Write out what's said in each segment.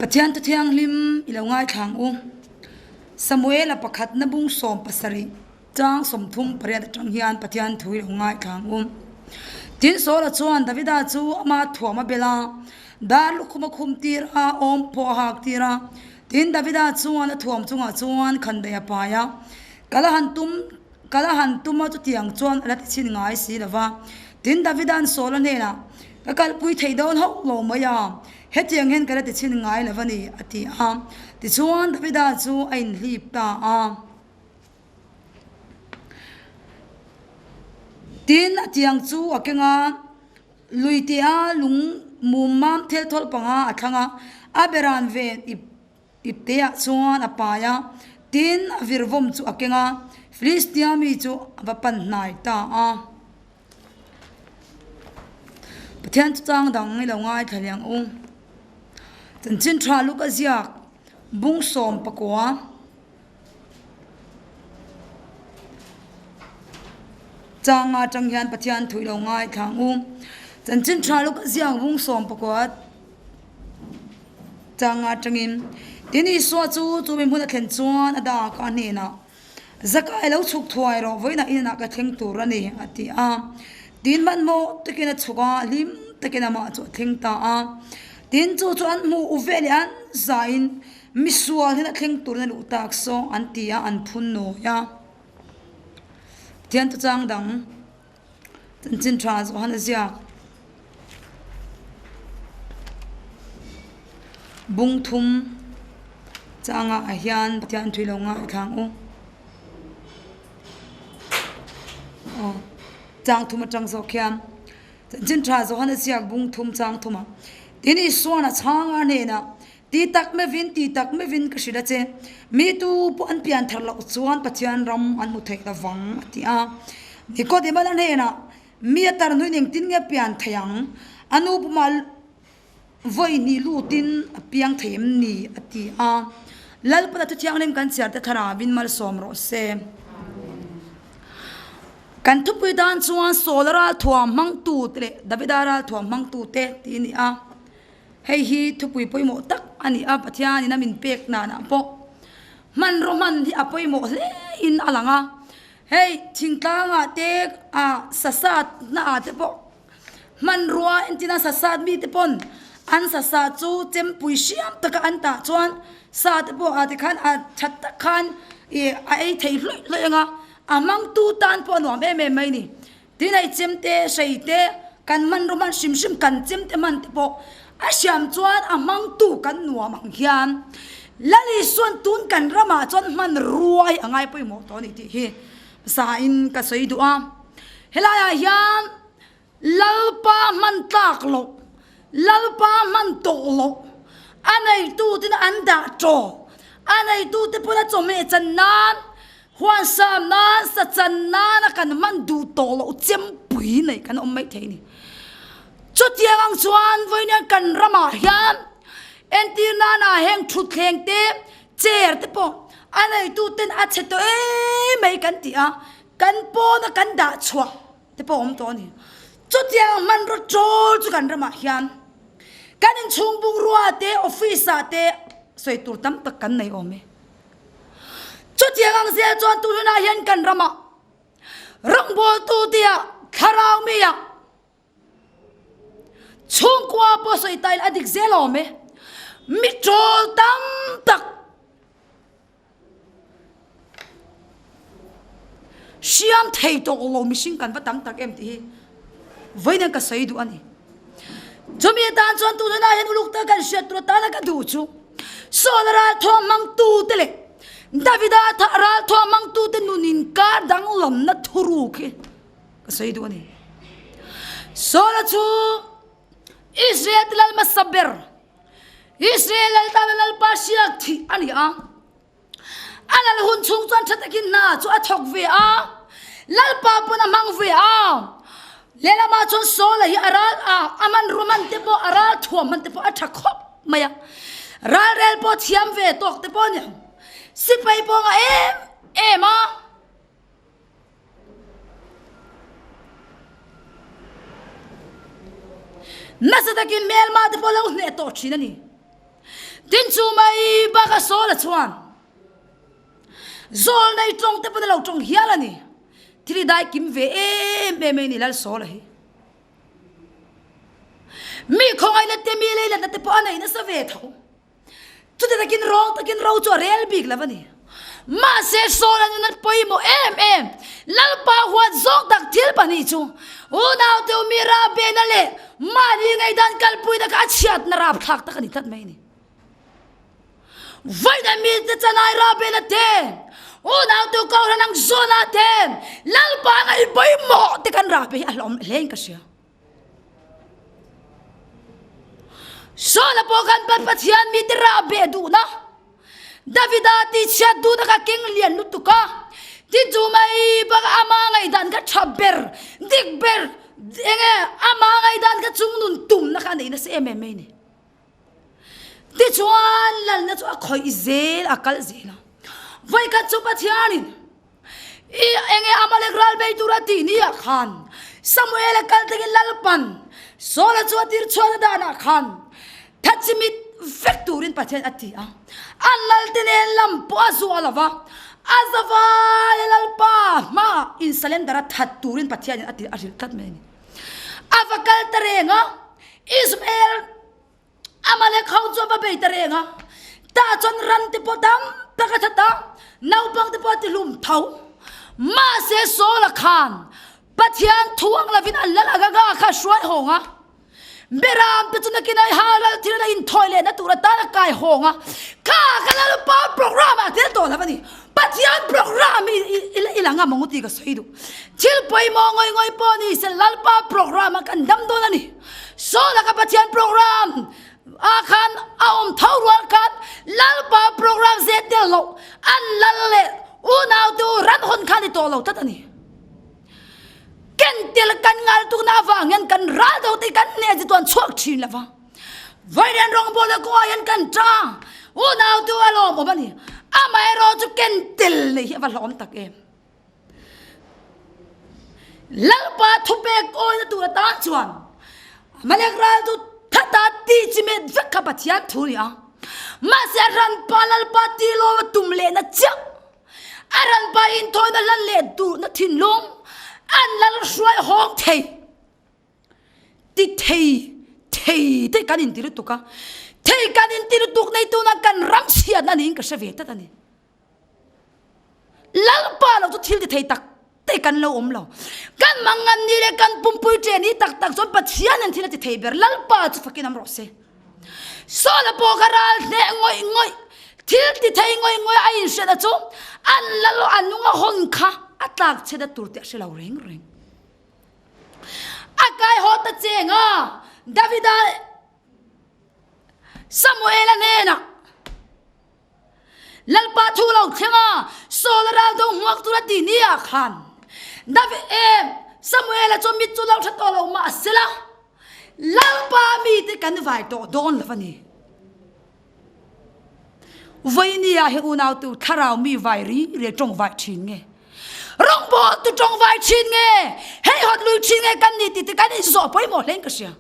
Pathian Thu Thianghlim i lo ngaithlang u. Samuela pakhatna bung 70 chang 38 atang hian Pathian thu i lo ngaithlang u. Tin Saula chuan Davida chu ama thuam a bel a, dar lukhum a khum tir a, awm pawh a hak tir a. Tin Davida chuan a thuam chungah chuan khandaih a pai a, Kal a han tum Kal a han tum a, chutiang chuan a la ti chhin ngai si lo va. Tin, Davida'n Saula hnenah, Ka kalpui thei dawn hauh lo mai a, hetiang hian ka la ti chhin ngai lo va ni, a ti a. Tichuan, Davida chu a inhlip ta a. Tin, a tiang chu a keng a, lui tia lung mum mam thel thawlh panga a thlang a, a beran ven ip Ipteah chuan a pai a, tin a virvawm chu a keng a, Filistia mi chu a va pan hnai ta a. Pathian chu chang dang i lo ngaithla liang u. Chanchin tha luk a ziak bung 19. Changa atang hian Pathian thu i lo ngaithla ang u. Chanchin tha luk a ziak bung 19. Changa atangin tin Isua chu chumi hmun a thlen chuan a dak a hnenah, Zakai lo chhuk thuai rawh, vawiinah inah ka thleng tur a ni, a ti a. Tin hmanhmawh takin a chhuk a, hlim takin amah chu a thleng ta a. Tin chu chu an hmuh u ve leh an zain misual hian a thleng turin a luh tak saw an ti a, an phun nawi a. Pathian thuchang dang. Chanchin tha zawh han a ziak. Bung thum changah ah hian Pathian thui lo ngaithlang u. Aw chang thum atang zawk hian chanchin tha zawh han a ziak bung thum chang thumah tin Isuan a chhang a hnenah Ti tak mevin, ti tak mevin ka hrilh a che. Mi tu pawh an pian thar loh chuan Pathian ram an hmu theih lovang, a ti a. Nikodema la hnenah, Mi a tar hnuin engtin nge pian thei ang? A nu pumah vawi hnih lutin a piang thei em ni? a ti a. Lalpana Thuthianghlim kan chhiar te thlarauin malsawm rawh se. Kan thupui tan chuan Saula ralthuam hmangtute leh Davida ralthuam hmangtute tih a ni a. Hei hi thupui pawimawh tak a ni a, Pathianin a min pek nanah pawh hmanraw hman hi a pawimawh hle in a lang a. Hei thingtlangah te ah sasat naah te pawh hmanrua entina sasat mite pawn an sasa chu chempui hriam taka an tah chuan sa te pawh ah tikhan a that tak khan ih a ei thei hlawih hlawih ang a, a hmangtu tan pawh a nuam em em mai a ni. Tin hei chemte hrei te kan hmanraw hman hrim hrim kan chemte hman te pawh a hriam chuan a hmangtu kan nuam ang hian Lal Isuan tun kan ramah chuan hman ruai a ngai pawimawh tawh a ni tih hi hmasa in ka sawi duh a. Helaiah hian Lalpa hman tlak loh, Lalpa hman tawh loh, a neituten an dah tawh, a neitute pawn a chawhmeh chan nan Huan sam nan sa chan nana kan hman duh tawh loh chempui nei kan awm mai thei a ni. Chutiang ang chuan vawiin kan ramah hian entir nana heng thutthleng te, chair te pawh a neitu ten a chhe tawh em mai kan ti a, kan pawna kan dah chhuah te pawh a awm tawh a ni. Chutiang ang hmanraw chawl chu kan ramah hian kan inchhung bungrua te, office ah te sawi tur tam tak kan nei awm e. Chutiang ang zel chuan tu hunah hian kan ramah rawngbawltu tia thlarau mia chhungkua pawh sawi ta ila a dik zel awm e. Mi ṭawl tam tak hriam thei tawh lo mihring kan va tam tak em tih hi vawiin hian ka sawi duh a ni. Chumi atan chuan tu hunah hian uluk taka kan hriat tur atana ka duh chu Saul ralthuam hmangtute leh Davida ralthuam hmangtute nun inkar danglamna thuruk hi ka sawi duh a ni. Saula chu Israel te lal hmasa ber, Israel lal tana Lalpa hriak thih a ni a. A lal hun chhung chuan tha takin hna chu a thawk ve a, Lalpa pawn a hmang ve a. Lehlamah chuan Saula hi a ral a, a hmanrua hman te pawh, a ral thuam hman te pawh a tha khawp mai a. Ralrel pawh thiam ve tawk te pawh a ni ang. Sipai pawh a ngah em em a. Nasa takin hmelma te pawh lo hneh tawh thin a ni. Tin chu mai baka Saul-a chuan Zawlnei tawng te pawn a lo tawng hial a ni. Thil hi dai kim ve em em mai a ni Lal Saul-a hi. Mi khawngaihna te mi leilatna te pawh a nei nasa ve tho. Chuti takin rawng takin ro chu a rel bik lo a ni. Mahse Saul-a nun a pawimawh em em. Lalpa huat zawk tak thil pahnih chu unaute u mi Rabena leh mahni ngaihdan kalpuina kha a chhiatna rapthlak tak a ni tlat mai a ni. Vawiin mite chanai Rabena te, unaute u Kohhran ang Jona te, Lalpa ngaih pawimawh te kan Rabe hi a hlawm hle in ka hria. Saula pawh khan Pathian mite rah beh duhna, Davida tihchhiat duhna kha keng lian lutuk a. Tin chu mai bakah ama ngaihdan kha tha ber, dik ber, enge ama ngaihdan kha chungnun tumna kha a nei nasa em em mai a ni. Tichuan lalna chu a khawih zel, a kal zel a. Vawikhat chu Pathianin I enge Amalek ral bei tura tih ni ah khan Samuel-a kal thlengin Lalpan Saul-a chu a tir chhuahna danah khan thachimit vek turin Pathian a ti a. A lalte nen lam pawh a zuah lo va, a zavaia Lalpa hmaah insurrender a that turin Pathianin a ti a hrilh tlat mai a ni. A va kal ta reng a, Israel Amalek ho chu a va bei ta reng a, tah chuan ran te pawh tam tak a that a, naupang te pawh a ti hlum tho. Mahse Saul-a khan Pathian thu ang lovin a lal Agaga kha a hruai hawng a, Beram te chu nakin a halal thil a inthawi lehna tur atan a kai hawng a, kha ka Lalpa program ah tel tawh lo a ni. Pathian program hi i la ngam ang u tih ka sawi duh. Thil pawimawh ngawih ngawih pawh ni se Lalpa program ah kan dam dawn a ni. Saw laka Pathian program ah khan a awm tho rual khan Lalpa program zet tel loh an lal leh unau te u ran hawn kha a ni tawh lo tlat a ni. Ken tel kan ngal tukna avang hian kan ral do te kan hneh chi tuan chhuak thin lo va. Vairian rawngbawlna kawngah hian kan tang unau te u a lawmawm a ni. Amaherawh chu ken tel nei hi a va hlawm tak em. Lalpa thupek awina tur atan chuan Amalek ral chu thata ti chi met vek kha Pathian thu a ni a. Mahse a hranpa Lalpa ti lawm a tum lehna chiah a hranpa inthawina hlan leh duhna thinlung an lal hruai hawng thei ti thei thei te kan inti lutuk a. Thei kan inti lutuk nei tuna kan ram chhiatna niin ka hre ve tlat a ni. Lalpa lo chu thil ti thei tak te kan lo awm lo. Kan mangan ni leh kan pumpui ṭe ni tak tak chuan Pathian in thil a ti thei ber. Lalpa chu fakin awm rawh se. Sawla pawh kha ral hneh ngawih ngawih, thil ti thei ngawih ngawih a inhriatna chu an lal a nung a hawn kha a tlak chhiatna tur tih a hre lo reng reng. A kai haw ta cheng a, Davida Samuela hnenah, Lalpa thu lo thleng a, Saul-a ral do hmuak tur a ti ni ah khan David em Samuel-a chu mit chu lo tha tawh lo mah sela, Lalpa mite kan vai tawh dawn lo a ni. Vawinia hi unautu thlarau mi vai ri ri tawng vai thin nge? Rawngbawl tu tawng vai thin nge? Hei hawt lui thin nge kan ni tih te kan inzawh pawimawh hle in ka hria.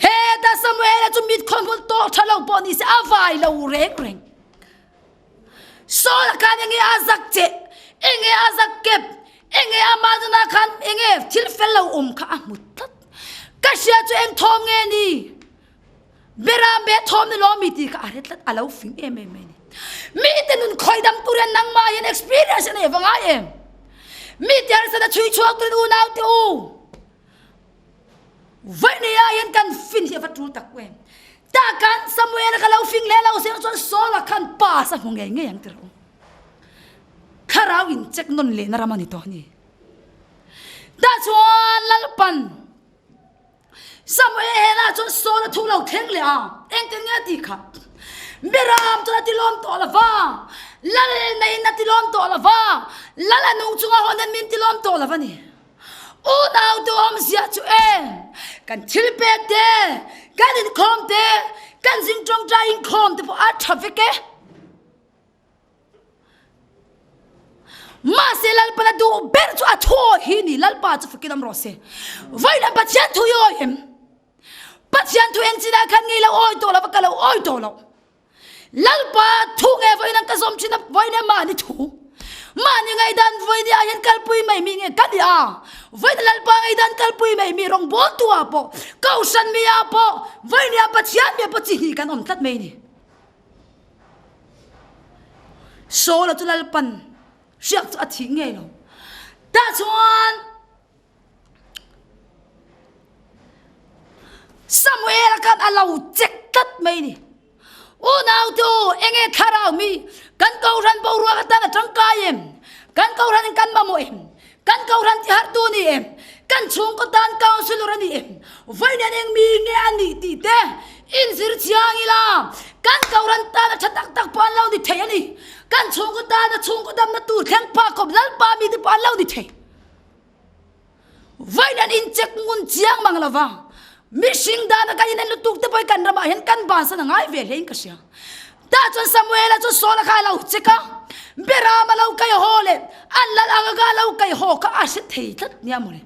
Heta Samuela chu mit khawnhmul tawk tha lo pawh ni se a vai lo reng reng. Saul-a khan enge a zak che, enge a zak kep, enge a mahna khan enge thil fel lo awm kha a hmu tlat. Ka hria chu eng thawm nge ni? Beram be thawm ni lawm mi tih kha a hre tlat, a lo fing em em mai a ni. Mite nun khawi dam tur hian nangmah hian experience a nei va ngai em? Mite harsatna chhui chhuak turin unau te u, Vawinia hian kan fin hi a va tul tak em? Tah khan Samuel-a kha lo fing leh lo se chuan Saul-a khan pass a hmu ngei ngei ang ti rawh u. Thlarau in check nawn lehna ram a ni tawh a ni. Tah chuan Lalpan Samuela chuan Saul a thu lo thleng leh a, engtin nge a tih kha? Beram chuan a ti lawm tawh lo va, Lal neiin a ti lawm tawh lo va, Lal a nung chunga hawn hian min ti lawm tawh lo va ni. Unau duhawmzia chu eng? Kan thil pek te, kan inkhawm te, kan zing tawngtai inkhawm te pawh a tha vek e. Mahse Lalpan a duh ber chu a thu awi hi ni, Lalpa chu fakin awm rawh se. Vawiin Pathian thu i awi em? Pathian thu eng chinah khan ngei lo awi tawh lo va ka lo awi tawh lo. Lalpa thu nge vawiin an ka zawm thin a, vawiin a mahni thu, mahni ngaihdan vawiin ah hian kalpui mai mi nge ka ni a, vawiin Lalpa ngaihdan kalpui mai mi rawngbawltu ah pawh, Kohhran mi ah pawh, vawiin ah Pathian mi ah pawh chi hnih kan awm tlat mai a ni. Saula chu Lalpan hriak chu a thih ngei lo. Tah chuan. Samuel-a khan a lo check tlat mai ni. Unaute u, enge thlarau mi kan Kohhran boruak atan a tangkai em? Kan Kohhranin kan mamawh em? Kan Kohhran tihartu a ni em? Kan chhungkaw tan councillor a ni em? Vawiin eng mi nge a nih tih te inzir chiang ila, kan Kohhran tana tha tak tak pawh an lo ni thei a ni. Kan chhungkaw tana chhungkaw damna tur thleng phak khawp Lalpa mite pawh an lo ni thei. Vawiin an incheck ngun chiang mang lo va, mihring dana kan inen lutuk te pawh hi kan ramah hian kan bansan a ngai ve hlein ka hria. Tah chuan Samuela chu Saula kha a lo check a, Beram a lo kai haw leh an lal Agaga a lo kai haw kha a hre thei tlat nia mawle.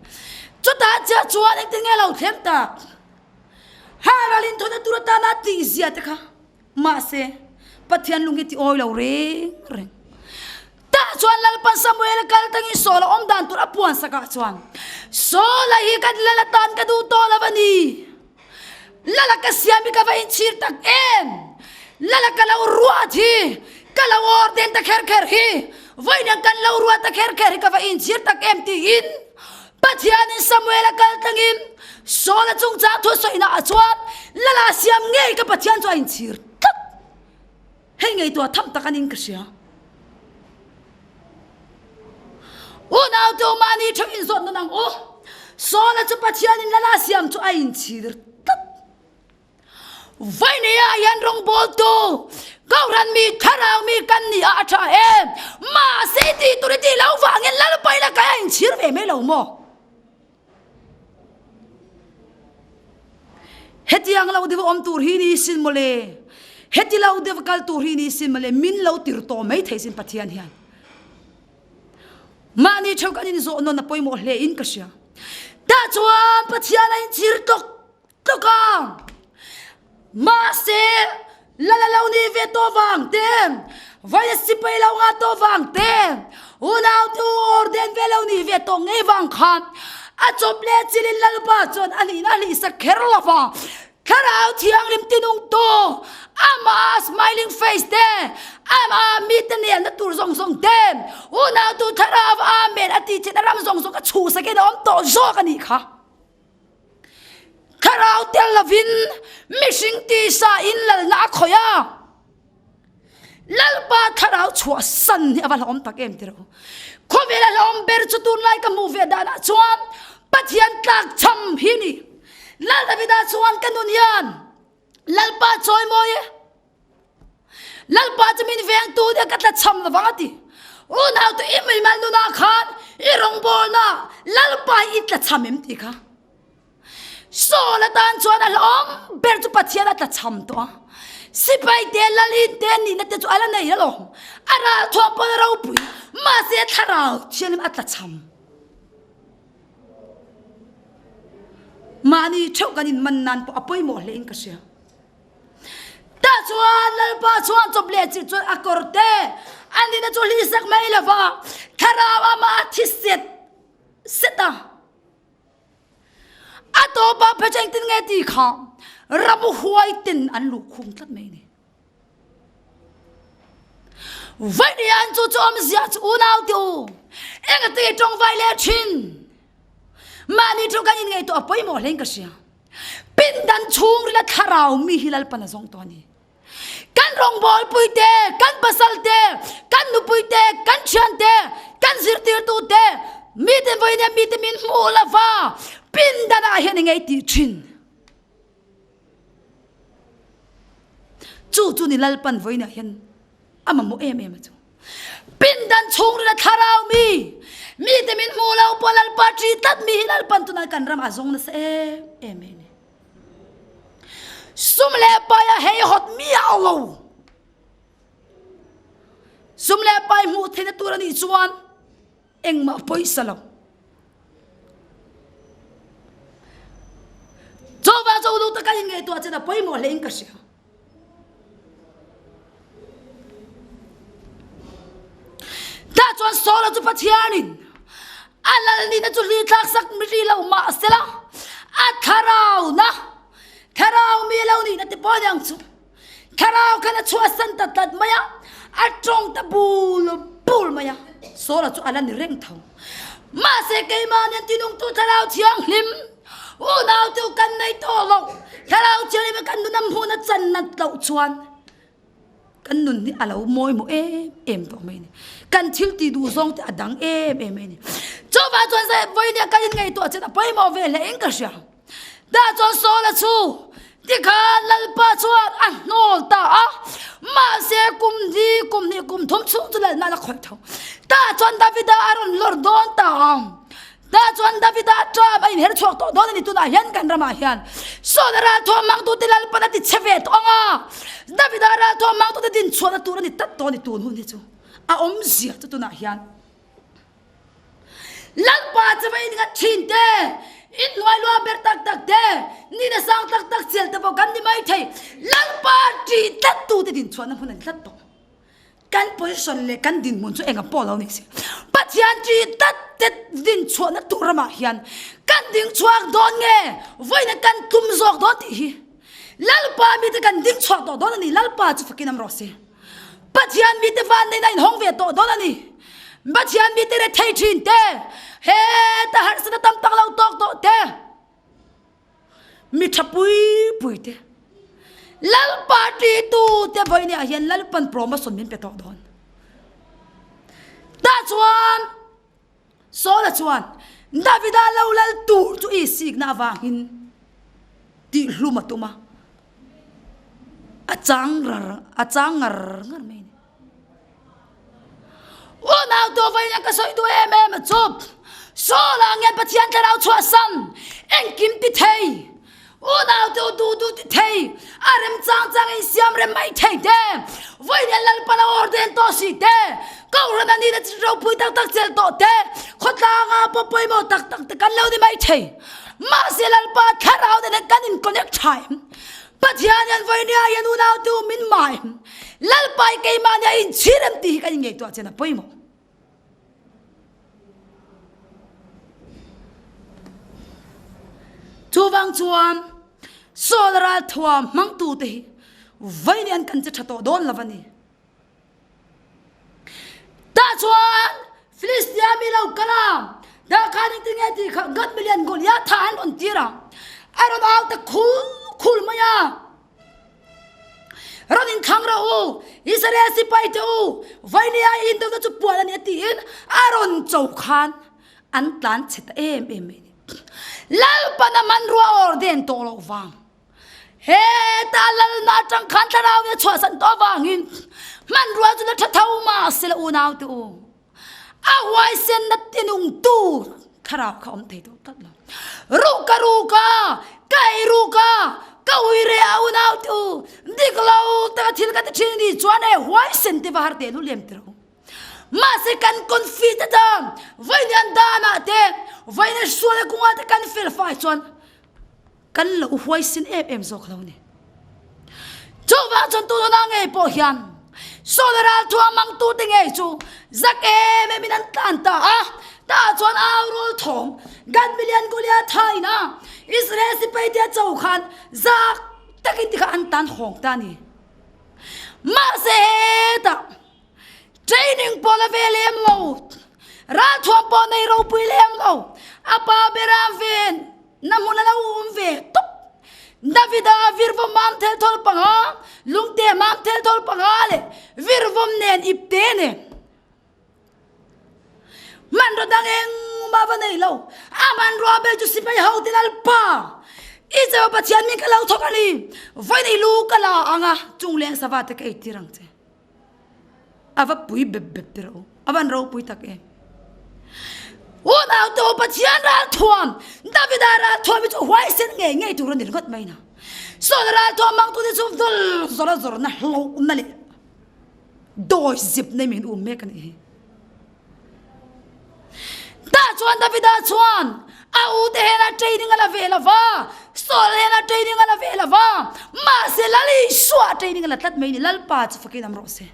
Chutah chiah chuan engtin nge a lo thleng tak? Haral inthawhna tur atana a tihzia te kha. Mahse, Pathian lung hi ti awi lo reng reng. Tah chuan Lalpan Samuel a kal tangin Saula awm dan tur a puan sakah chuan, Saula hi ka lal atan ka duh tawh lo a ni. Lala ka siam hi ka va inchhir tak em! Lala ka lo ruat hi, ka lo ordain ta kher kher hi, vawiin kan lo ruat ta kher kher hi ka va inchhir tak em tiin Pathianin Samuel a kal tlangin Saula chungchang thu sawina ah chuan Lala siam ngei ka Pathian chu a inchhir tlat. Hei ngaihtuah tham tak anin ka hria. Unau te u mahni theuh inzawt nawn ang u. Saula chu Pathianin Lala siam chu a inchhir tlat. Vawinia hian rawngbawltu Kohhran mi thlarau mi kan ni a a tha em? Mahse tih tur i tih loh vangin Lalpa ila kai a inchhir ve mai lo maw? Hetiang lo deuh awm tur hi ni sin mawle, heti lo deuh kal tur hi ni sin mawle, min lo tir tawh mai thei sin Pathian hian. Mahni theuh kan inzawh nawn a pawimawh hle in ka hria. Tah chuan Pathian a inchhir tlawk tlawk a. Mahse, lal a lo ni ve tawh vang te, vawiin sipai lo ngah tawh vang te, unautu orden ve lo ni ve tawh ngei vang khan a chawp leh chilin Lalpa chuan a hlihna a hlihsak kher lo va. Thlarau Thianghlim tinungtu, amah smiling face te, amah mite nelna tur zawng zawng te, unautu Thlarau Amen a tih chin a ram zawng zawng a chhuhsakin a awm tawh zawk a nih kha. Thlarau tel lovin mihring tisa in lalna a khawih a, Lalpa thlarau chhuah san hi a va hlauhawm tak em tiraw. Khawvel a hlauhawm ber chu tunlai ka hmuh ve danah chuan Pathian tlak cham hi a ni. Lal Davida chuan ka nun hian Lalpa chawimawi e. Lalpa chu min vengtu nia ka tla cham lovang a ti. Unau tu i muimal nunah khan i rawngbawlna Lalpa hi i tla cham em tih kha. Saul atan chuan a hlawm ber chu Pathian a tla cham tawh a. Sipai te Lalin te nihna te chu a la nei alawm. A ralthuam pawn a ropui mahse thlarau thianghlim a tla cham. Mahni theuh kan inman nan pawh a pawimawh hle in ka hria. Tah chuan Lalpa chuan chawp leh chilh chuan a kawr te a nihna chu hlihsak mai lo va, thlarau amah a thi set set a. A tawpah phei chu engtin nge tih kha ramhuai ten an luhkhung tlat mai a ni. Vainian chu chu awmzia chu unau te u, engati tawngvai leh thin? Mahni thu kan inngaihtuah a pawimawh hlein ka hria. Pindan chhungrila thlarau mi hi Lalpan a zawng tawh a ni. Kan rawngbawlpui te, kan pasal te, kan nupui te, kan thian te, kan zirtirtu te, mite vawiin hian mite min hmuh lova pindanah hian i ngei tih thin. Chu chu ni Lalpan vawiinah hian a mamawh em em a chu. Pindan chhungrila thlarau mi, mite min hmuh lo pawh Lalpa ṭi tlat mi hi Lalpan tunah kan ramah a zawng nasa em em mai a ni. Sum leh pai a heihawt miah lo. Sum leh pai hmuh theihna tur a nih chuan engmah pawisa lo. Chuvang chu uluk taka inngaihtuah chin a pawimawh hlein ka hria. Tah chuan Saula chu Pathianin a lal nihna chu hli thlak sak ri lo mah sela, a thlarauna, thlarau mi a lo nihna te pawh aniang chu thlarau khan a chhuahsan ta tlat mai a, a tawng ta bul bul mai a, Saula chu a la ni reng tho. Mahse keimahni an tinungtu thlarau thianghlim unau chu kan nei tawh lo, thlarau thianghlim a kan nun a hmuhna chan nat loh chuan kan nun hi a lo mawimawh em em tawh mai a ni. Kan thil tih duh zawng te a dang em em mai a ni. Chuvang chuan vawinia kan inngaihtuah chin a pawimawh ve hle in ka hria. Tah chuan Saula chu tikhan Lalpa chuan a hnawl ta a, mahse kum hnih, kum hnih, kum thum chhung chu lalna a la khawih tho. Tah chuan Davida a rawn lawr dawn ta a, tah chuan Davida ṭam a inher chhuak tawh dawn a ni tunah hian kan ramah hian Saula ralthuam hmangtute Lalpan a ti che ve tawh ang a, Davida ralthuam hmangtute dinchhuahna tur a ni tlat tawh a ni tun hun hi chu a awmzia chu tunah hian. Lalpa chu va inngat thin te, inhnuai lua ber tak tak te, nihna sang tak tak chial te pawh kan ni mai thei. Lalpa ṭih tlat tute dinchhuahna hmun a ni tlat tawh. Kan position leh kan dinhmun chu engah pawh lo ni se. Pathian ṭih tlat te dinchhuahna tur ramah hian kan dingchhuak dawn nge vawiina kan tlum zawk dawn tih hi Lalpa mite kan dingchhuak tawh dawn a ni. Lalpa chu fakin am rawh se. Pathian mite van neiin a inhawng ve tawh dawn a ni. Pathian mite rethei thin te, heta harsatna tam tak lo tawk tawh te, mi tha pui pui te, Lalpa titu te vawiin ah hian Lalpan promotion min pe tawh dawn. Tah chuan Saula chuan Davida lo lal tur chu i sikna avangin tihhlum a tum a, a chang rar a chang ngar ngar mai a ni. Unau tu vawiin ka sawi duh em em a chu Saula ang hian Pathian thlarau chhuahsan engkim ti thei Unau te u duh duh ti thei, a rem chang chang in siam rem mai thei te, vawiin hian Lalpan a ordain tawh si te, Kohhran a nihna chi ropui tak tak chelh tawh te, khawtlanga pawh pawimawh tak tak te kan lo ni mai thei. Mahse Lalpa thlarau nen hian kan in connect tha em? Pathian hian vawiin ah hian unau te u min mah em? Lalpa hi keimahni a inchhir em tih hi kan inngaihtuah chian a pawimawh. Chuvang chuan Saul ralthuam hmangtute hi vawiin an kan che tha tawh dawn lo a ni. Tah chuan Filistia mi lo kal a, dah khan engtin nge tih kha Gath milian Goliath tha an rawn tir a, a rawn au ta khul khul mai a. Rawn inthlang rawh u, Israel sipai te u, Vainia i indona chu puan a ni a tiin a rawn cho khan an tlan chhe ta em em mai a ni. Lalpan a hmanrua a ordain tawh loh vang. Heta lalna atang khan thlarau in a chhuahsan tawh avangin hmanrua chu la tha tho mahse la unau te u. A huaisenna tinung tur thlarau kha awm thei tawh tlat lo. Ruh ka ruk a, ka ei ruk a, ka ui reh a unau te u, dik lo taka thil ka ti thin ni chuan e huaisen te va har teh lu lem tiro. Mahse kan confi te ta, vawiin an danah te, vawiin an hruaina kungah te kan fel fai chuan Kan lo huaisin em em zawk lo ni. Chuvang chuan tununa ngei pawh hian Saul ralthuam mangtute ngei chu zak em em in an tlan ta a. Tah chuan au rawl thawm Gad milian Goliath thain a Israel sipai te a cho khan zak takin tikha an tan hawng ta a ni. Mahse hetah Training pawh la ve lem lo, ralthuam pawh nei ropui lem lo, a pa bera ven na hmun a lo awm ve tawp. Davida virvawm mam thel thawl panga, lungte mam thel thawl panga leh virvawm nen ipte nen. Hmanraw dang engmah va nei lo, a hmanrua ber chu sipai ho te Lalpa, i Jehovah Pathian min ka lo thawk a ni, vawiin i lu ka la ang a, chungleng sava te ka eitir ang che. A va pui bep bep tir u. A van ropui tak em. Unau te u Pathian ralthuam, Davida ralthuam hi chu huaisen ngei ngei tur a ni ringawt mai na. Saul ralthuam mangtu te chu vul zawr a zawr na hlauhna leh dawi zip nei min um mek a nih hi. Tah chuan Davida chuan a u te hena training a la ve lo va. Saul hnena training a la ve lo va, mahse Lal Isua training a la tlat mai a ni. Lalpa chu fakin awm rawh se.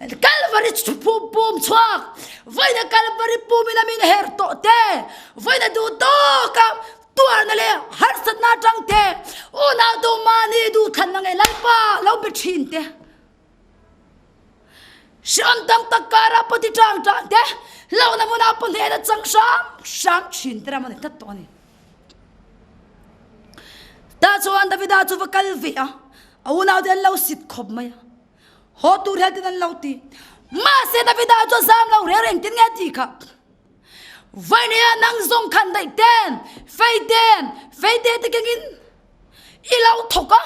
Kalvari pum chhuak, vawiina Kalvari pumin a min her tawh te, vawiina duh tawka tuarna leh harsatna atang te, unau duh mahni duhthlanna ngei Lalpa lo be thin te. Hriam tam tak karah pawh ti tang tang te, hlauhna hmunah pawh hnehna chang hrang hrang thin te ram a ni tlat tawh a ni. Tah chuan Davida chu va kal ve a, a unaute an lo sit khawp mai a, haw tur hian tin an lo ti. Mahse Davida chu a zam lo reng reng tin nge tih kha. Vainia nang zawng khan daih ten, fei ten, fei te te kengin i lo thawk a.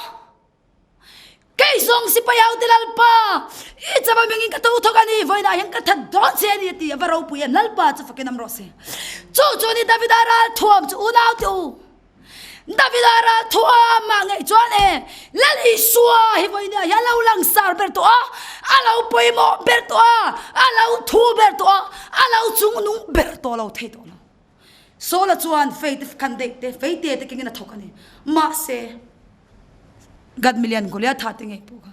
Kei zawng sipai au te Lalpa, i chama mingin ka to thawk a ni, vawiinah hian ka that dawn che a ni a ti a, va ropui em, Lalpa chu fakin awm rawh se. Chu chu ni Davida ral thuam chu unau te u. Davida ral thuam ah ngei chuan e, Lal Isua hi vawiinah hian a lo langsar ber tawh a, a lo pawimawh ber tawh a, a lo thu ber tawh a, a lo chungnung ber tawh lo thei tawh lo. Saula chuan fei te khan daih te, fei te te kengin a thawk a ni. Mahse, Gad milian Goliatha te ngei pawh kha.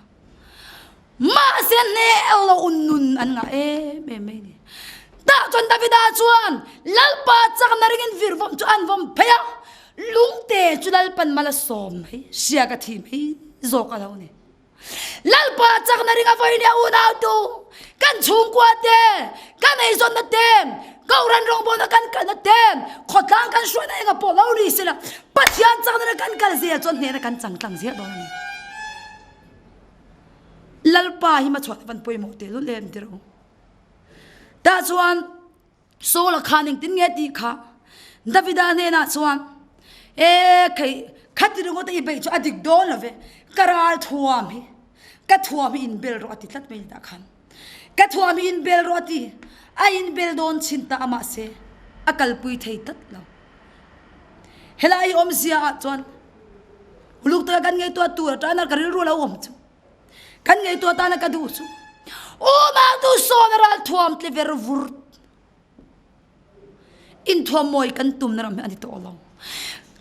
Mahse, hneh lo nun an ngah em em mai a ni. Tah chuan Davida chuan Lalpa chakna ringin virvawm chu an vawm phei a, lungte chu Lalpan mal a sawm mai, hria ka thi mai zawk a lo ni. Lalpa chakna ring a vawi nia unautu, kan chhungkua te, kan eizawnna te, Kohhran rawngbawlna kan kalna te, khawtlang kan hruaina enga pawh lo ni sela, Pathian chakna ring kan kal zel chuan hnehna kan chang tlang zel dawn a ni. Lalpa hi hmachhuah te van pawimawh tehlul em tirh u. Tah chuan Saul-a khan engtin nge tih kha Davida hnenah chuan, E khei, khati ringawta i beih chu a dik dawn lo ve, ka ral thuam hi, ka thuam hi inbel rawh a ti tlat mai ni tah khan. Ka thuam hi inbel rawh a ti, a inbel dawn chin ta a mahse a kalpui thei tlat lo. Helai awmzia ah chuan uluk taka kan ngaihtuah tur atana ka rilru lo awm chu Kan ngaihtuah tana ka duh chu unautu sawn a ral thuam tle ver vur inthuam mawi kan tumna ram hi a ni tawh lo.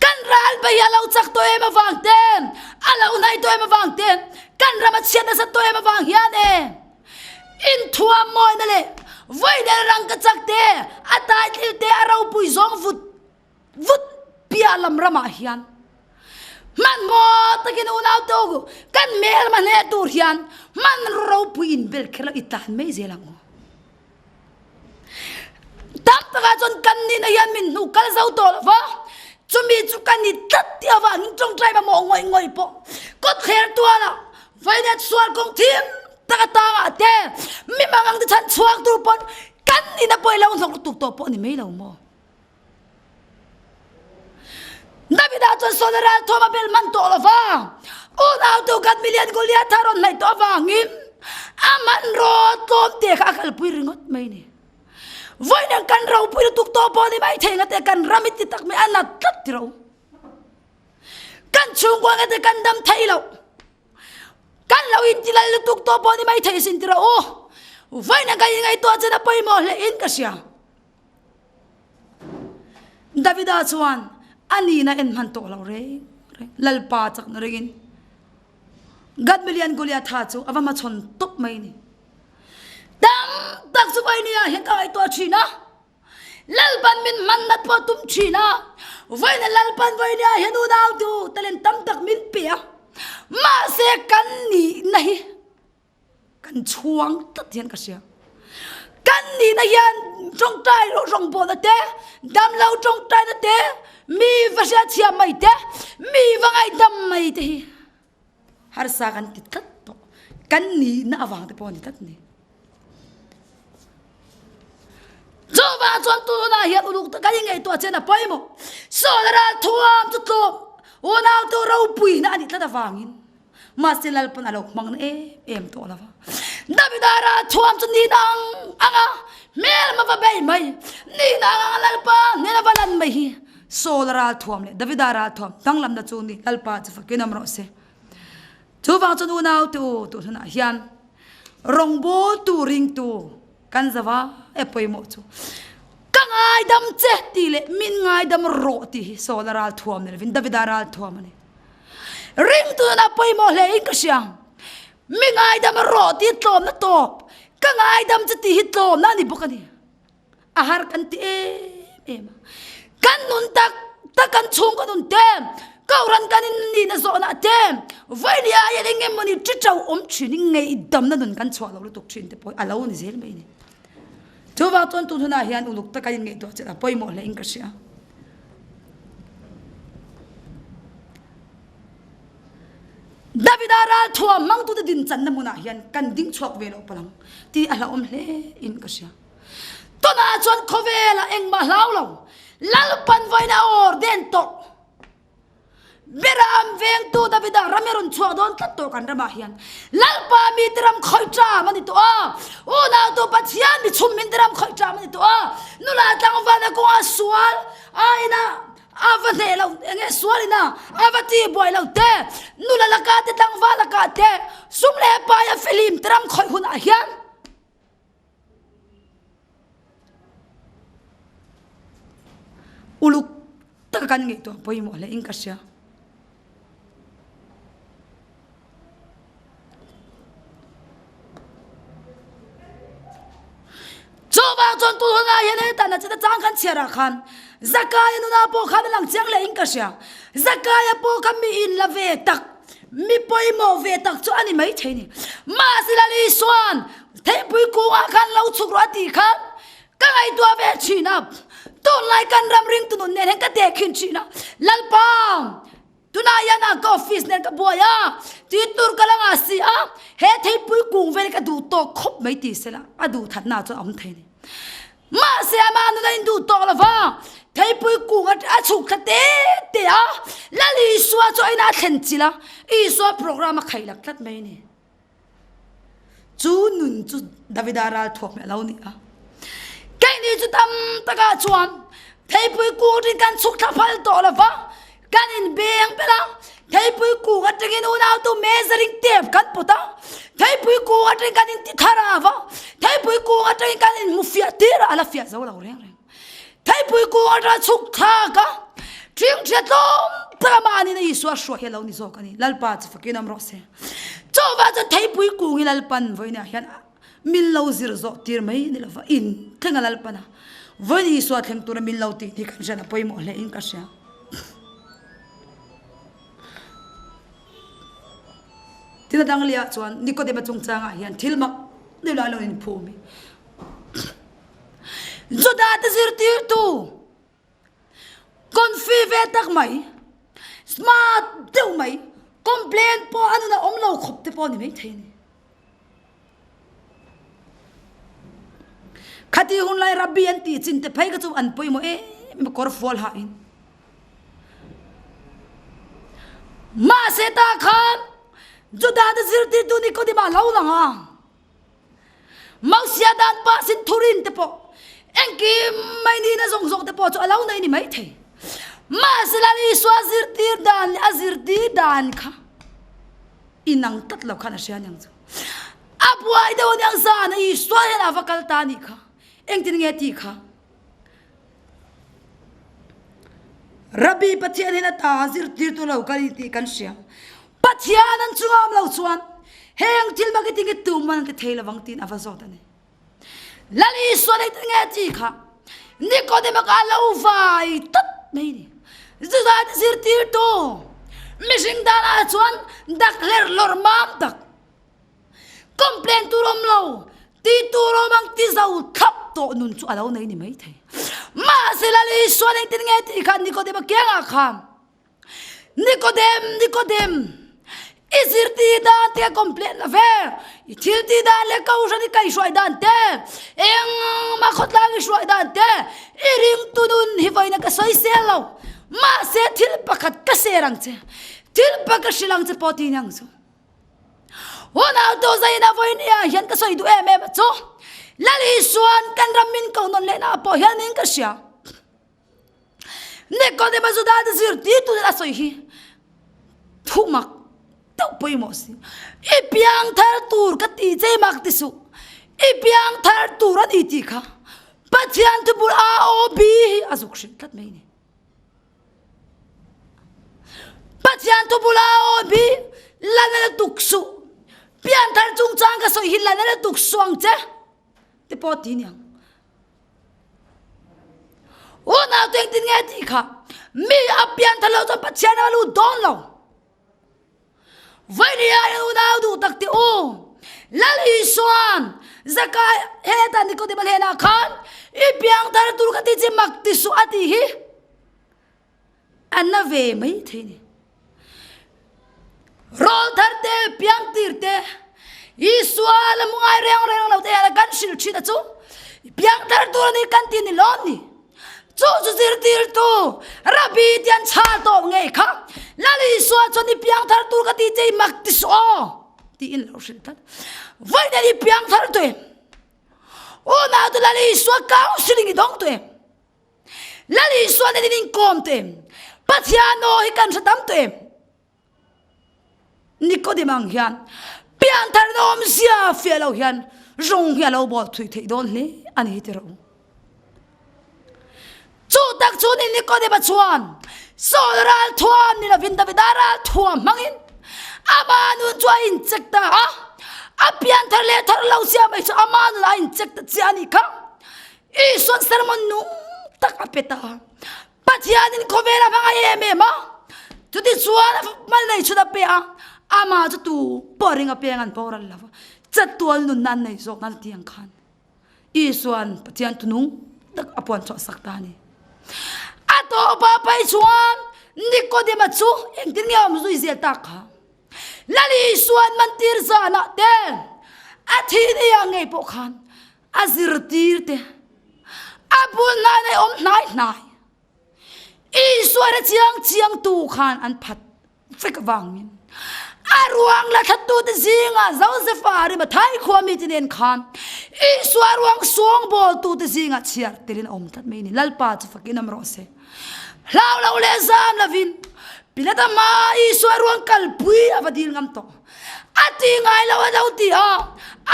Kan ral bei a lo chak tawh em avang te, a lo hnaih tawh em avang te, kan ram a chhiat nasat tawh em avang hian e inthuam mawina leh vawiin rangka chak te, a taithil te, a ropui zawng vut Vut piah lam ramah hian hmanhmawh takin unau te u kan hmelma hle tur hian hman ropui inbel kher lo i tlan mai zel ang u. Tam takah chuan kan nihna hian min hnu kal zo tawh lo va, chumi chu ka ni tlat tih avangin tawngtai mamawh ngawih ngawih pawh kawtthler tualah vainet sual kawng thim tak atangah te mi mangang te chhan chhuak tur pawn kan nihna pawh i lo hnawk lutuk tawh pawh a ni mai lo maw? Davida chuan Saul-a ral thuam a bel hman tawh lo va, unautu Gad milian Goliatha rawn hnaih tawh avangin a hmanraw tlawmte kha a kalpui ringawt mai a ni. Vawiin kan ropui lutuk tawh pawh ni maithei ngate kan ram i ti tak mai a nat tlat ti ro. Kan chhungkua ngate kan dam thei lo. Kan lo intilal lutuk tawh pawh ni maithei sin ti ro u. Vawiin kan inngaihtuah chen a pawimawh hle in ka hria. Davida chuan a nihna en hman tawh lo reng reng, Lalpa chakna ringin Gad milian Goliatha chu a va hmachhawn tawp mai a ni. Tam tak chu vawinia hian ka ngaihtuah thin a, Lalpan min hman nat pawh tum thin a, vawiina Lalpan vawinia hian unau tu talent tam tak min pe a, mahse kan nihna hi Kan chhuang tlat hian ka hria. Kan nihna hian tawngtai rawngbawlna te, damlo tawngtaina te, mi va hriatchhiah mai te, mi va ngaihdam mai te hi harsa kan ti tlat tawh. Kan nihna avang te pawh a ni tlat a ni. Chuvang chuan tunah hian uluk tak kan ingaihtuah chian a pawimawh. Sawl ral thuam chu tlawm unautu ropuina a nih tlat avangin Mahse Lalpan a lo hmang na em em tawh lo va. Davida ral thuam chu ni dang anga hmelma va bei mai, ni dang anga Lalpa hnena va lan mai hi Saul ral thuam leh Davida ral thuam danglamna chu ni Lalpa chu fakin awm rawh se. Chuvang chuan unau te u tun hunah hian rawngbawltu ringtu kan zava e pawimawh chu ka. ngaidam che tih leh min ngaidam rawh tih hi Saula ral thuam ni lovin Davida ral thuam a ni. Ringtu nunah pawimawh hle in ka hria. Mi ngaidam rawh tih hi tlawmna tawp, ka ngaidam che tih hi tlawmna a ni bawk a ni. A har kan ti em em a. Kan nun tak tak kan chhungkaw nun te, Kohhran kan in nihna zawhna te, vawinia hian eng emawni ṭi ṭo awm ṭhin hi ngaihdamna nun kan chhuah lo lutuk ṭhin te pawh hi a lo ni zel mai a ni. Chuvang chuan tun hunah hian uluk taka in ngaihtuah chelh a pawimawh hle in ka hria. Davida ralthuam hmangtute dinchanna hmunah hian kan ding chhuak ve loh palh ang tih a hlauhawm hle in ka hria. Tunah chuan khawvelah engmah hlau lo, Lalpan vawiin a awr den tawh. Beram vengtu Davida ram i rawn chhuah dawn tlat tawh kan ramah hian Lalpa mite ram khawih ṭam a ni tawh a, unautu Pathian mi chhum minte ram khawih ṭam a ni tawh a, nula tlangvalna kawngah sual aina a va hneh lo eng nge sualina a va ti buai lo te, nula lakah te tlangval lakah te sum leh paia fihlim te ram khawih hunah hian. Uluk taka kan ngaihtuah pawimawh hle in ka hria. Chuvang chuan tun hunah hian hetah nachita chang kan chhiar ah khan Zakaia nunah pawh khan a lang chiang leh in ka hria. Zakaia pawh kha mi in la ve tak, mi pawimawh ve tak chu a ni maithei ni. Mahse Lal Isua'n Theipui kungah khan lo chhuk rawh a tih khan ka ngaihtuah ve thin a, tunlai kan ram ringtu nun nen hian ka tehkhin thin a, Lalpa tunah hian a ka office nen ka buai a, tih tur ka la ngah si a, he theipui kung vel hi ka duh tawk khawp mai tih sela a duh thatna chuan a awm thei a ni. Mahse amah nun a induh tawk lo va, theipui kung a chhuk thla te te a, Lal Isua chu a inah a thlen chilh a, Isua programme a khailak tlat mai a ni. Chu nun chu Davida ral thuak hmeh lo ni a. Keini chu tam takah chuan theipui kung atangin kan chhuk thla phal tawh lo va, kan inbeng belh a, theipui kung atangin unautu measuring tape kan pawt a, theipui kung atangin kan inti thar a va, theipui kung atangin kan inhmu fiah tir a, a la fiah zo lo reng reng. Theipui kung atanga chhuk thlak a, ṭhingṭhia tlawm taka mahniin a Isua hruai hi a lo ni zawk a ni. Lalpa chu fakin awm rawh se. Chuvang chuan theipui kung hi Lalpan vawiinah hian min lo zir zawh tir mai ni lova in thleng a Lalpan a vawiin Isua thleng tura min lo tih hi kan hriat a pawimawh hle in ka hria. Thil a dang leh ah chuan Nikodema chungchangah hian thil mak deuh lai lo inphum hi. Juda-te zirtirtu confi ve tak mai, smart deuh mai, complain pawh a nunah awm lo khawp te pawh a ni maithei a ni. Khati hun lai Rabbi an tih chin te phei kha chu an pawimawh em em a, kawr fual hahin. Mahse tah khan Juda-te zirtirtu Nikodima a lo lang a. Mausia dan pa sin thurin te pawh engkim mai nihna zawng zawng te pawh chu a lo nei ni mai thei. Mahse Lal Isua zirtir dan leh a zirtir dan kha inang tlat lo khan a hria aniang chu. A buai deuh aniang zan a Isua hian a va kal ta anih kha. Engtin nge tih kha? Rabbi Pathian hian a ta zirtirtu lo kal i tih kan hria. Pathian an chungah awm lo chuan heng thil mak i tinge tuman an ti thei lovang tiin a va zawt a ni. Lal Isua nei te nge chi kha Nikodema kha a lo vai tawp mai a ni. Juda te zirtirtu mihring danah chuan dak hler lawr mam tak Complain tur awm lo, tih tur awm ang ti zo thlap tawh nun chu a lo nei ni mai thei. Mahse Lal Isuan engtin nge tih khan Nikodem a kiangah khan, Nikodem, Nikodem, i zirtir dan te ka complain lo ve, i thil tih dan leh kohhran i kaihhruai dan te, engmah khawtlang i hruai dan te, i ringtu nun hi vawiin ka sawisel lo, mahse thil pakhat ka share ang che, thil pakhat ka hrilh ang che pawh ti ni ang chu. Unau tu zaina vawiin ah hian ka sawi duh em em a chu Lal Isuan kan ram min ko nawn lehna ah pawh hian in ka hria. Nikodema Juda te zirtirtu nen a sawi hi thu mak deuh pawimawh si. I piang thar tur ka ti che mak ti suh. I piang thar tur a ni tih kha. Pathian thubul A O B hi a zuk hrilh tlat mai a ni. Pathian thubul A O B la na la tuk suh. Pianthar chungchang ka sawi hi la na la tuk suh ang che te pawh ti niang. Unau te engtin nge tih kha mi a pianthar lo chuan Pathian a lut dawn lo. Vawinia hian unau duh tak teh u, Lal Isua'n Zakai hetah Nikodema hnenah khan i piangthar tur ka ti chi mak ti suh a tih hi a na ve mai thei a ni. Rawlthar te, piangtir te, Isua la mu ngai reng reng lo te hian kan hrilh thin a chu piangthar tur a ni kan ti ni lawm ni. Chu chu zirtirtu Rabbi ti an chhal tawh ngei kha Lal Isua chuan i piangthar tur ka ti che i mak ti suh aw tiin lo hrilh tlat. Vawiin i piangthar tu em? Unau tu Lal Isua counseling i dawng tu em? Lal Isua nen in inkawm tu em? Pathian aw hi kan hre tam tu em? Nikodem ang hian piantharna awmzia fiah lo hian rawng hi a lo bawl thui theih dawn hle a ni ti rawh u. Chu tak chu ni Nikodema chuan Saul ral thuam ni lovin Davida ral thuam hmangin ama nun chu a incheck ta a, a pianthar leh thar lo sia mai chu ama nun a incheck ta chiah a nih kha. Isuan sermon nung tak a pe ta a. Pathianin khawvel a hmangaih em em a, chutichuan a mal nei chhun a pe a, amah chu tu pawh ring a peng an boral lo va, chatual nunna an nei zawk nan ti ang khan Isuan Pathian thunung tak a puan chhuah sak ta a ni. A tawpa pai chuan Nikodema chu engtin nge a awm zui zel tak kha? Lal Isuan mantir zanah te a thih ni ah ngei pawh khan a zirtir te a bul hnai hnai awm hnai hnai Isua re chiang chiang tu khan an phat vek avangin a ruang la that tu te zingah Josefa Arimathai khua mi te nen khan Isua ruang sawngbawl tu te zingah chhiar telin a awm tlat mai ni Lalpa chu fakin awm rawh se hlau lo leh zam lovin Pilata hma Isua ruang kalpui a va dil ngam tawh A ti ngai lo a lo ti a,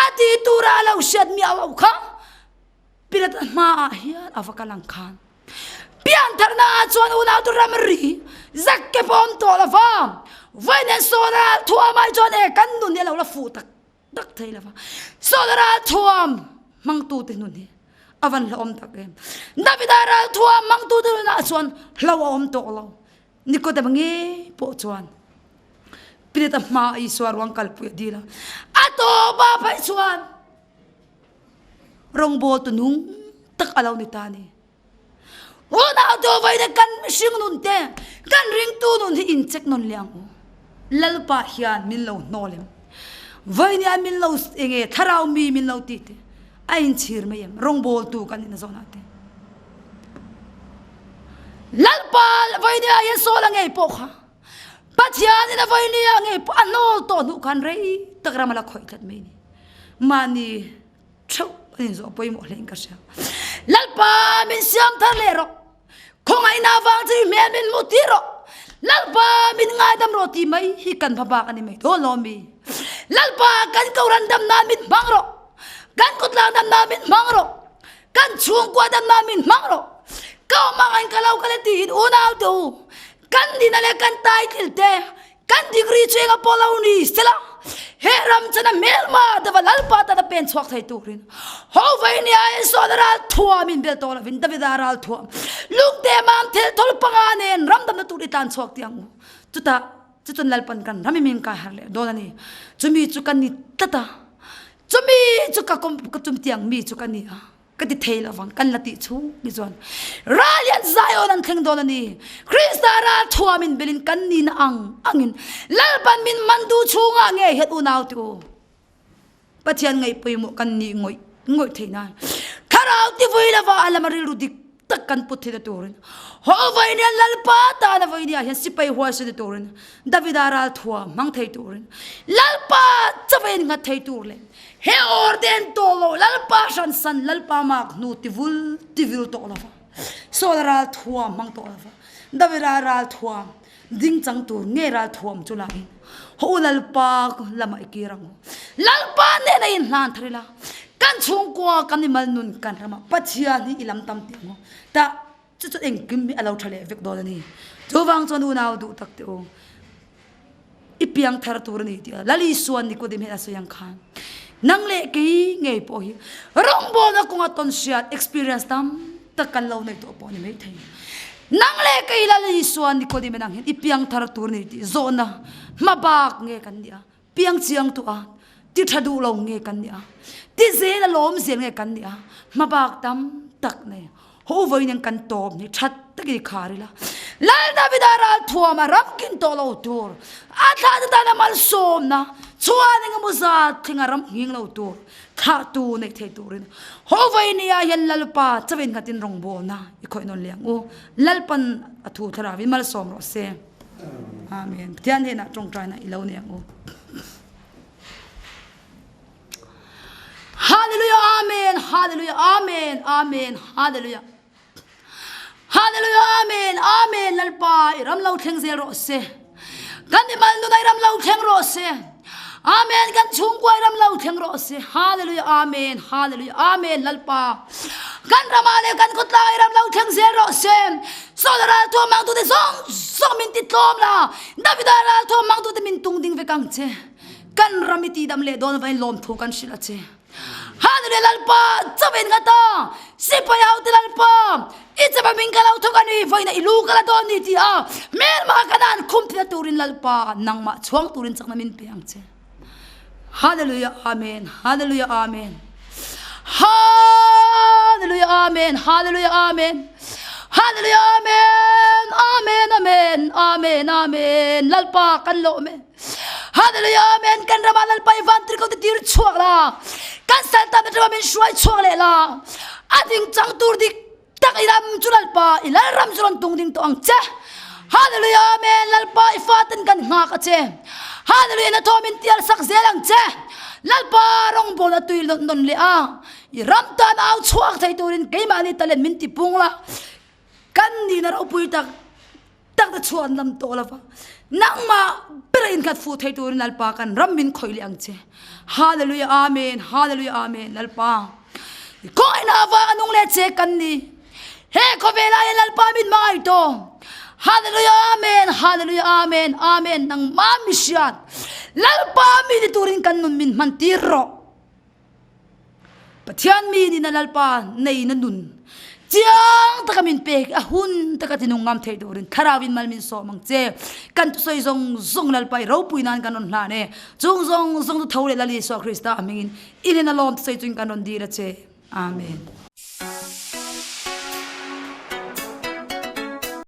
a ti tura a lo hriat miah lo kha Pilata hmaah hian a va kal ang khan. Piantharna ah chuan unau tu ramri zak ke pawh awm tawh lo va, vawiin sawn ral thuam ai chuan e kan nun hi a lo la fuh tak tak thei lo va, sawn ral thuam hmangtute nun hi a van hlauhawm tak em. Davida ral thuam hmangtute nunah chuan hlauh a awm tawh lo. Nikodema ngei pawh chuan Pilata hmaa Isua ruang kalpui a dil a, a tawpa phei chuan rawngbawltu nung tak a lo ni ta a ni. Unau tu vawiin kan mihring nun te, kan ringtu nun hi incheck nawn leh ang u. Lalpa hian min lo hnawl em? Vawiin hian min lo enge thlarau mi min lo tih te a inchhir mai em? Rawngbawltu kan nihna zawnah te. Lalpa vawinia hian Saul a ngei pawh kha Pathianin a vawinia ngei pawh a hnawl tawh hnuh khan rei tak ram a la khawih tlat mai ni. Mahni theuh an inzawh pawimawh hle in ka hria. Lalpa min siam thar leh rawh. Khawngaihna avang chu i hmel min hmuh tir rawh. Lalpa min ngaidam rawh tih mai hi kan hma bak a ni mai dawn lo mi. Lalpa kan kohhran dam nan min hmang rawh. Kan khawtlang dam nan min hmang rawh. Kan chhungkua dam nan min hmang rawh. Ka awm ang in ka lo kal e tiin unau te u, kan nihna leh kan title te, kan degree chu eng a pawh lo ni sela, he ram chana hmelma deuha Lalpa tana pen chhuak thei turin ho vawinia Isua ral thuam in bel tawh lovin Davida ral thuam lungte mam thil thawl panga nen ram damna tur i tlan chhuak tih ang u. Chutah chu chuan Lalpan kan ram i min kai har leh dawn a ni. Chumi chu ka ni tlat a, chumi chu ka ka chumtiang mi chu ka ni a. Ka ti thei lovang, kan la tih chhung ni chuan ral hian Zion an thleng dawn a ni. Krista ral thuamin belin kan nihna ang angin Lalpan min man duh chhungah nge hian unau te u Pathian ngaih pawimawh kan nih ngawih ngawih theih nan Thlarau ti vui lova a lama rilru dik tak kan put theihna turin haw vawiin hian Lalpa tana vawiin ah hian sipai huaisen ni turin Davida ral thuam hmang thei turin Lalpa chawei in nghat thei tur leh He orden tawh lo Lalpa hran san Lalpa mak hnu tivul tivil tawh lova Saul ral thuam hmang tawh lova Davida ral thuam ding chang tur nge ral thuam chu lahin Ho u Lalpa lamah i kir ang u Lalpa nena in hlan thar ila. Kan chhungkua kan mimal nun kan ramah Pathian hi i lam tam teh ang u. Tah chu chu engkim hi a lo tha leh vek dawn a ni. Chuvang chuan unau duh tak teh u. I piang thar tur a ni tih a Lal Isuan Nikodem hian a sawi ang khan nang leh kei ngei pawh hi rawngbawlna kawnga tawn hriat experience tam tak kan lo nei tawh pawh a ni maithei. Nang leh kei Lal Isuan Nikodem hian ang hian i piang thar tur a ni tih zawhna hmabak nge kan nih a, piang chiang tawh a, ti tha duh lo nge kan nih a, ti zel a lawm zel nge kan nih a, hmabak tam tak nei. Ho vawiin kan tawp ni that takin i khar ila. Lal Davida ral thuam a ram kin tawh lo tur, a thlah te tana malsawmna chuan engemaw zat thleng a ram nghing lo tur thlahtu neih thei turin ho vawiin ni ah hian Lalpa chawin nghatin rawngbawlna i khawih nawn leh ang u. Lalpan a thu thlarauin malsawm rawh se. Amen. Pathian hnenah tawngtaina i lo nei ang u. Hallelujah Amen Hallelujah Amen Amen Hallelujah Hallelujah Amen Amen Lalpa i ram lo thleng zel rawh se kan mimal nuna i ram lo thleng rawh se Amen kan chhungkua i ram lo thleng rawh se Hallelujah Amen Hallelujah Amen Lalpa kan ramah leh kan khawtlang i ram lo thleng zel rawh se Saul ralthuam hmangtute zawng zawng min ti tlawm la Davida ralthuam hmangtute min tung ding vek ang che Kan ram i tihdam leh dawn avain lawmthu kan hrilh a che. Hallelujah Lalpa chawin ka ta sipai hote Lalpa i chapa min ka lo thawk a ni vawiin i lu ka la dawn ni ti a hmelma ka dan khum thina turin Lalpa nangmah chhuang turin chakna min pe ang che. Hallelujah Amen Hallelujah Amen Hallelujah Amen Hallelujah Amen Hallelujah Amen Amen Amen Amen Amen Lalpa kan lawm e. Hallelujah Amen kan rama Lalpa i van tir ko te tir chhuak la kan sal ta te min hruai chhuak leh la a ding chang tur dik tak i ram chu Lalpa i lal ram chu rawn tung ding tawh ang che Hallelujah Amen Lalpa i faten kan nghak a che Hallelujah na thaw min tial sak zel ang che Lalpa rawngbawl a tui nawn nawn leh a i ram tan au chhuak thei turin keimahni talent min ti pung la kan nihna ropui tak tak te chuan lam tawh lova nangmah ber a inkhat fuh thei turin Lalpa kan ram min khawih leh ang che. Hallelujah Amen Hallelujah Amen Lalpa kawngina avang a nung leh che kan ni. He khawvelah hian Lalpa min hmangaih tawh. Hallelujah Amen Hallelujah Amen Amen nangmah mi hriat Lalpa mi ni turin kan nun min hman tir rawh. Pathian mi nihna Lalpa neina nun chiang taka min pek a hun taka tinung ngam thei turin thlarauin mal min sawm ang che. Kan thusawi zawng zawng Lalpa i ropui nan kan rawn hlan e. Chung zawng zawng chu tho leh Lal Isua Krista hmingin i hnena lawm thusawi chuin kan rawn dil a che. Amen.